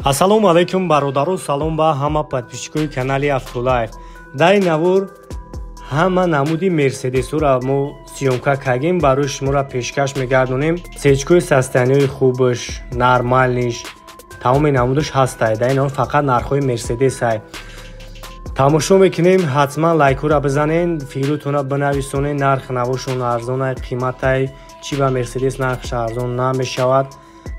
Ассалому алайкум бародаро, салом ба ҳама подписчикои канали Автолайф. Дар ин навор ҳама намуди Мерседесура мо съёмка кардем, барои шуморо пешкаш мегардонем. Сечкои состояниҳои хубаш, нормальниш, тамоми намудаш ҳастай. Дар ин навор фақат нархҳои Мерседесай. Тамошо мекунем, ҳатман лайкҳоро бизанен, фикротонро бинависонен, нарх навошон арзонай, қиматай, чӣ ба Мерседес нархш арзон намешавад.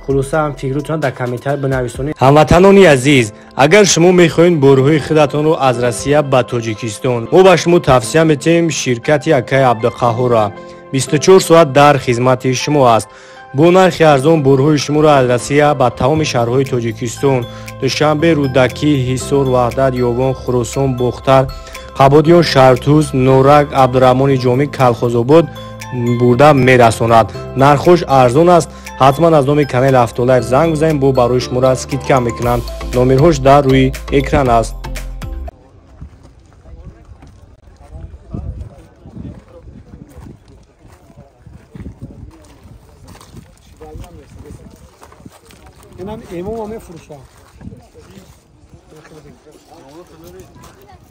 Хулоса ҳам фикротонро дар комментар бинависонед. Ҳамватанони азиз, агар шумо мехоҳед борҳои худатонро аз Россия ба Тоҷикистон, мо ба шумо тавсия метиҳем ширкати Акай Абдуқаҳҳорро. 24 соат дар хизмати шумо аст. Бо нархи арзон борҳои шуморо аз Россия ба тамоми шаҳрҳои Тоҷикистон: Душанбе, Рӯдакӣ, Ҳисор, Ваҳдат, Ёвон, Хуросон, Бохтар, Қабодиён, Шаҳртуз, Норак, Абдураҳмони Ҷомӣ, Калхозобод бурда мерасонад. Нархҳош арзон аст. Ҳатман аз номи канали Автолайф занг бизанед, бо барои шуморо скидка мекунанд. Номерҳош дар рӯи экран аст.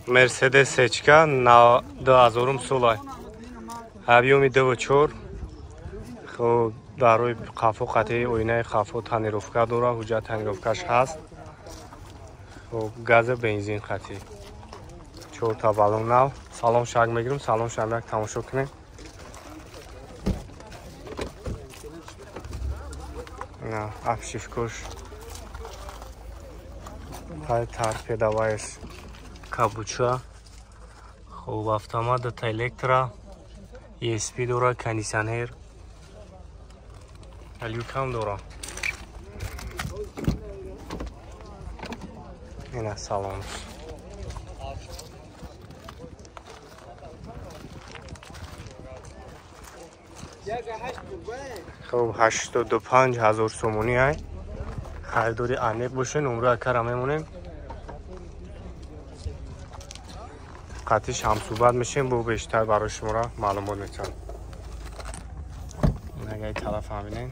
Мерседес сечка 2000 солай. Объёми 2.4. Хуб, дар рӯи қафо қатъи оинаи қафо тонировка дорад, ҳуҷҷат тонировкаш ҳаст. Хуб, газа бензин қатъи. 4 та баллон нав. Салом шак мегирем, салом шак як тамошо кунем. На, обшивкош. Тай торпедавайш кабуча. Хуб, автомат та электро, ESP дора, кондиционер. Люкам дора. Ина салон. Хуб, 85 ҳазор сомонӣ ай. Харидори аниқ боше, номро акара мемонем. Қатиш ҳамсӯҳбат мешем, бо бештар барои шуморо маълумот метиҳам. Агар тараф ҳам бинем.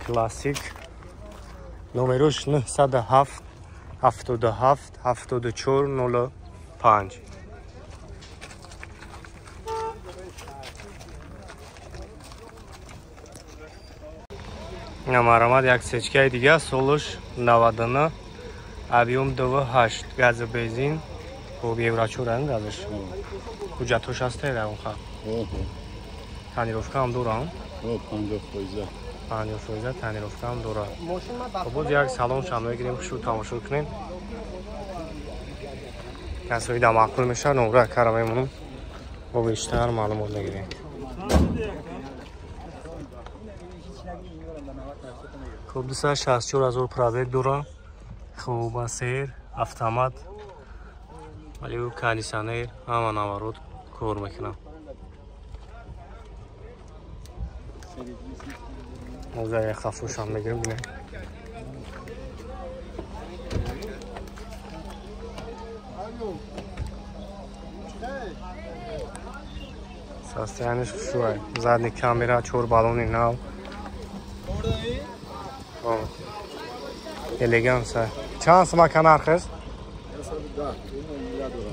Классик номерош 907 77 74 05. Маромад як сечкаи дига, солуш 99, объём 2.8, газа бензин, хуб евро 4 ан газаш. Ҳуҷҷатҳош ҳастай дар он ха? Тонировка ҳам дорам? 50%. 50% тонировка ҳам дорад. Хуб, боз як салоншам мегирем, хушу тамошо кунем. Касои да маъқул мешавад, номра кара мемонам. Бо бештар маълумот мегирем. Хуб, 264 ҳазор пробег дора. Хуб, асер, автомат, вале кондиционер, ҳама наворот кор мекунам. Оза як хафушам мегирем, бинем. Состояниш хушуай. Задний камера, 4 баллони нав. Элеганса. Чанд сумака нарх аст?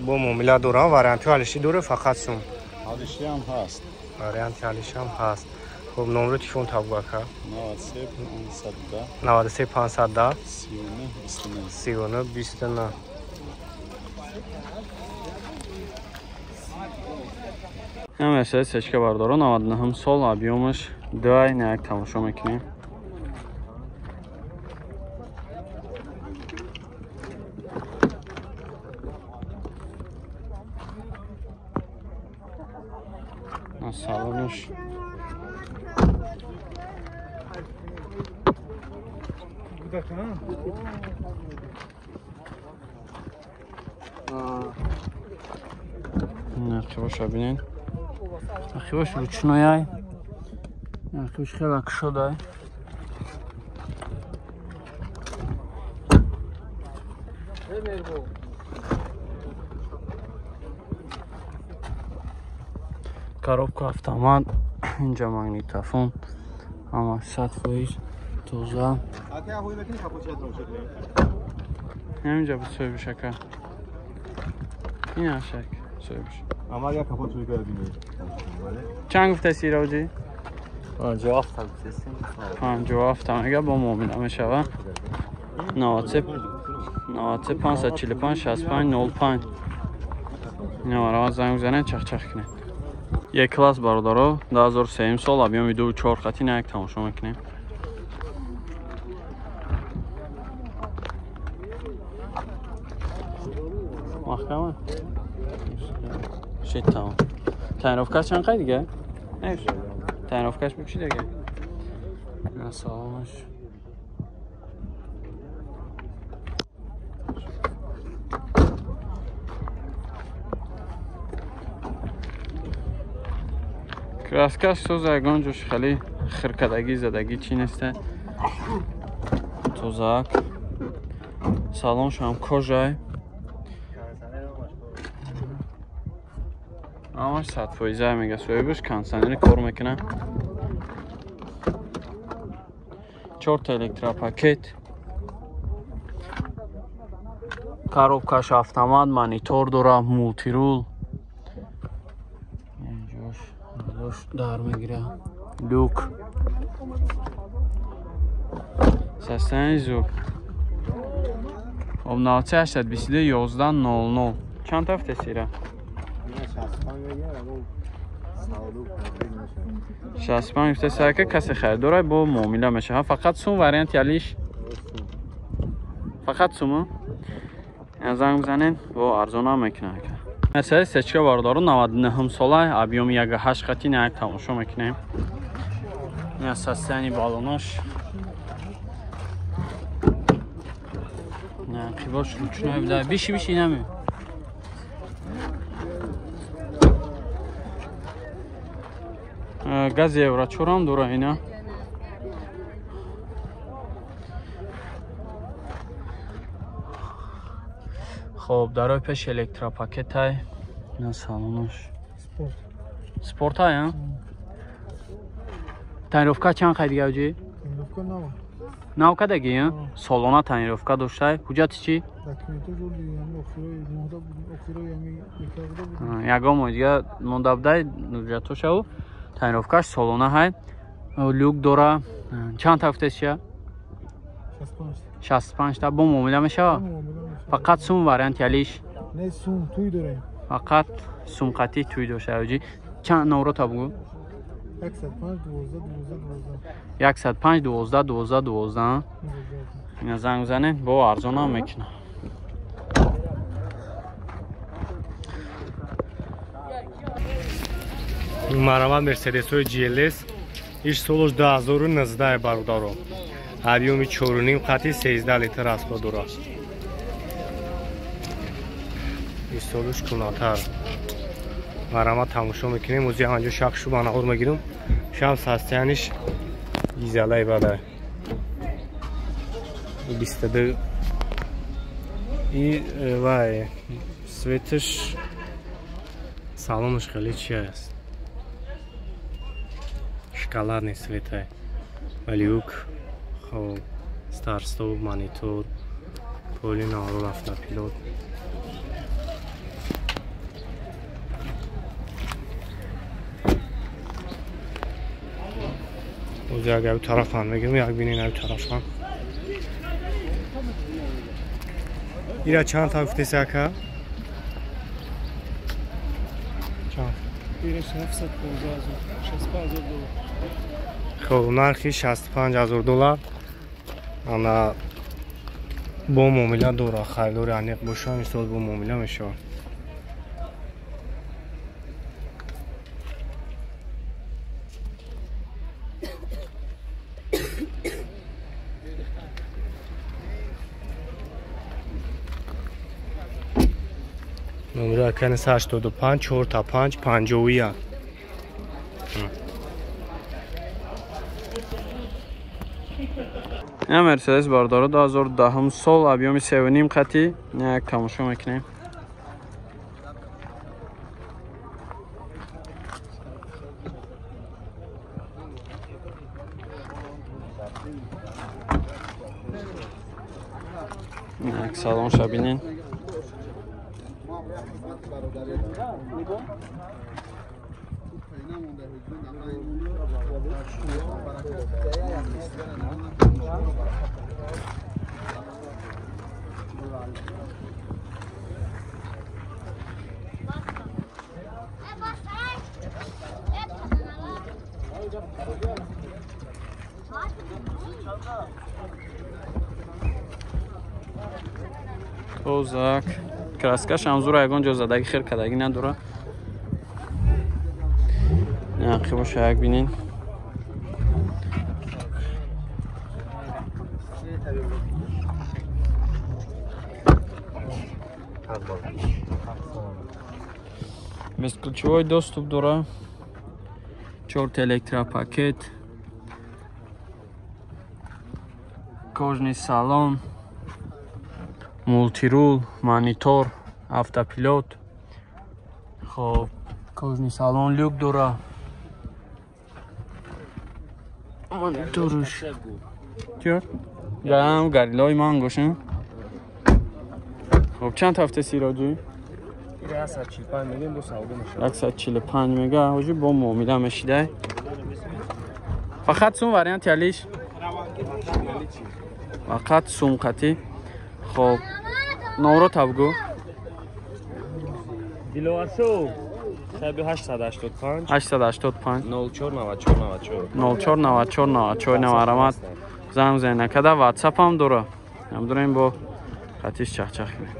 Бо муомила дорам, варианти алиши дора, фақат сум. Алиши ҳам ҳаст. Варианти алиши ҳам ҳаст. Хуб, номери телефон табу ака. 93 510 93 510 39 29 39 29. Ин Мерседес сечка бардоро 99 сол, объёмаш 2, на як тамошо мекунем. Салонаш Нақибаша бинен. Нақибаш ручнояй. Нақибаш хеле кушодай. Коробка автомат, инҷа магнитофон, ҳама 100% тоза. Ҳаминҷа буд соҳибиш ака. Ин ашак соҳибиш. Чанд гуфтаси ираоҷӣ? 57 гуфтасим. 57 мега бо муомила мешава. 93 93 545 65 05. Ина занг бизанед, чахчах кунед. Як класс бародаро, 2003 сол объёми 2.4 хати на як тамошо мекунем. Маҳкама? Шит тамом. Тонировкаш чанд қай дига? Не. Тонировкаш бу чи дига? На саломаш. Краскаш соза ягон ҷош хеле хиркадагӣ задагӣ чӣ неста. Тозаак. Салоншам кожай. Ҳамаш 100% мега соҳибаш кондиционери кор мекунад. 4 та электропакет. Коробкаш автомат, монитор дора, мултирул. Дар мегира. Люк. Состояние звук. Об 93 822 11 00. Чанд та фтесира? 65 фтесира ки касе харидора бо муомила мешава. Фақат сум вариант ялиш. Фақат суму. Занг бизанед бо арзона мекунад. Мерседес сечка бародаро 99 сола, объёми 1.8 хати на як тамошо мекунем. Ин состояние балонош. На қибош ручной буда. Биши биши нами. Газ евро 4 дора ина. Хоб, дарои пеш электропакетай. На салонош. Спорт. Спортай, а? Тонировка чанд қай дига оҷи? Тонировка нав. Нав кадаги, а? Солона тонировка доштай. Ҳуҷҷати чӣ? Ягон моҳ дига монда будай ҳуҷҷатошаву. Тонировкаш солона ҳай. Люк дора. Чанд та гуфтесия? 65 та. Бо муомила мешава? Фақат сум вариант ялиш? Не, сум туй дорем. Фақат сумқатӣ туй дошта оҷи. Чанд номрота бугу? 105 12 12 12. 105 12 12 12. Ина занг бизанед, бо арзона мекунам. Марама Мерседесои GLS иш солош 2019 бародаро. Объёми 4.5 қати 13 литр расход дорад. Иш солош кунатар. Марама тамошо мекунем. Ози ҳанҷо шах шуба наҳор мегирем. Шам состояниш изалай бадай. 22 и вай светаш салонаш хеле чи аст? Шоколадный цветай. Люк, хоб, старт-стоп, монитор, поли наҳор, автопилот. Ози агар ӯ тарафам мегирем, як бинен ӯ тарафам. Ира чанд та гуфтеси ака? Чанд? Ира 715 65 доллар. Хоб, нархи 65 000 доллар. Ана бо муомила дора, харидори аниқ боша, мисол бо муомила мешавад. Номери акани 85 4 5 51. Ина Мерседес бародаро 2010 сол, объёми 3.5 қати, як тамошо мекунем. Як салонша бинен. Тозак. Краскаш ҳамзура ягон ҷо задаги хел кадаги надора. Нақи боша як бинен. Бесключевой доступ дора. 4 электропакет. Кожный салон. Мултирул, монитор, автопилот. Хоб, кожный салон люк дора. Мониторш. Чё? Ям гарилой ман гошем. Хоб, чанд ҳафта сироҷӣ? 145 мегем, бо савдо мешавад. 145 мега, ҳоҷи бо муомила мешидай. Фақат сум вариант ялиш? Фақат сум қатӣ. Хоб, номро табгу. Диловаршо 885 885 04 94 94 04 94 94 наварамат занг занакада WhatsApp ҳам дора. Намдурем бо қатиш чахчах кунем.